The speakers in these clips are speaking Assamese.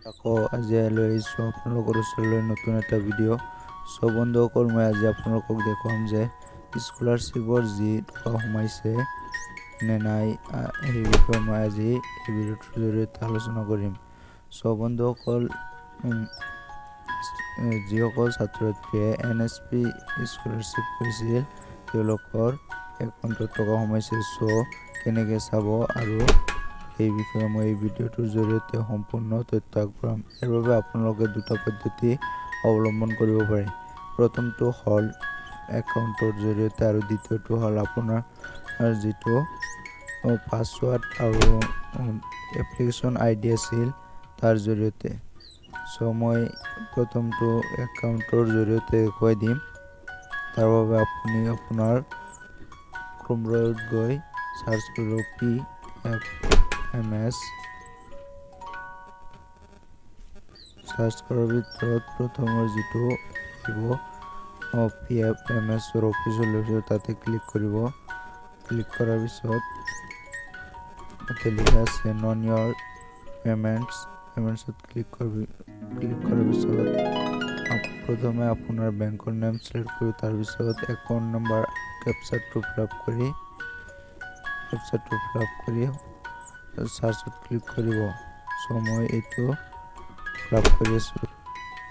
আকৌ আজি লৈ আহিছোঁ আপোনালোকৰ ওচৰলৈ নতুন এটা ভিডিঅ'। চ' বন্ধুসকল, মই আজি আপোনালোকক দেখুৱাম যে স্কলাৰশ্বিপৰ যি টকা সোমাইছে নে নাই, সেই বিষয়ে মই আজি এই ভিডিঅ'টোৰ জৰিয়তে আলোচনা কৰিম। চ' বন্ধুসকল, যিসকল ছাত্ৰ ছাত্ৰীয়ে এনএছপি স্কলাৰশ্বিপ কৰিছিল, তেওঁলোকৰ একাউণ্টত টকা সোমাইছে। চ' কেনেকৈ চাব আৰু সেই বিষয়ে মই এই ভিডিঅ'টোৰ জৰিয়তে সম্পূৰ্ণ তথ্য আগবঢ়াম। ইয়াৰ বাবে আপোনালোকে দুটা পদ্ধতি অৱলম্বন কৰিব পাৰে। প্ৰথমটো হ'ল একাউণ্টৰ জৰিয়তে আৰু দ্বিতীয়টো হ'ল আপোনাৰ যিটো পাছৱাৰ্ড আৰু এপ্লিকেশ্যন আইডি আছিল, তাৰ জৰিয়তে। চ' মই প্ৰথমটো একাউণ্টৰ জৰিয়তে দেখুৱাই দিম। তাৰ বাবে আপুনি আপোনাৰ ক্ৰোম ব্ৰাউজাৰত গৈ চাৰ্চ কৰিব পিএফএমএছ। চাৰ্চ কৰাৰ ভিতৰত প্ৰথমৰ যিটো আহিব, পিএফএমএছৰ অফিচিয়েল ৱেবছাইট, তাতে ক্লিক কৰিব। ক্লিক কৰাৰ পিছত তাতে লিখা আছে ন' ইয়ৰ পেমেণ্টছ। পেমেণ্টছত ক্লিক কৰিব। ক্লিক কৰাৰ পিছত প্ৰথমে আপোনাৰ বেংকৰ নেম চিলেক্ট কৰিব। তাৰপিছত একাউণ্ট নাম্বাৰ, কেপচাৰটো ফিল আপ কৰি চাৰ্চত ক্লিক কৰিব। চ' মই এইটো ফিল আপ কৰি আছোঁ।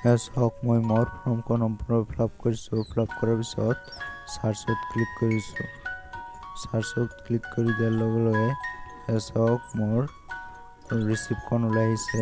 এয়া চাওক, মই মোৰ ফৰ্মখন সম্পূৰ্ণ ফিল আপ কৰিছোঁ। ফিল আপ কৰাৰ পিছত চাৰ্চত ক্লিক কৰিছোঁ। চাৰ্চত ক্লিক কৰি দিয়াৰ লগে লগে এয়া চাওক, মোৰ ৰিচিপ্টখন ওলাই আহিছে।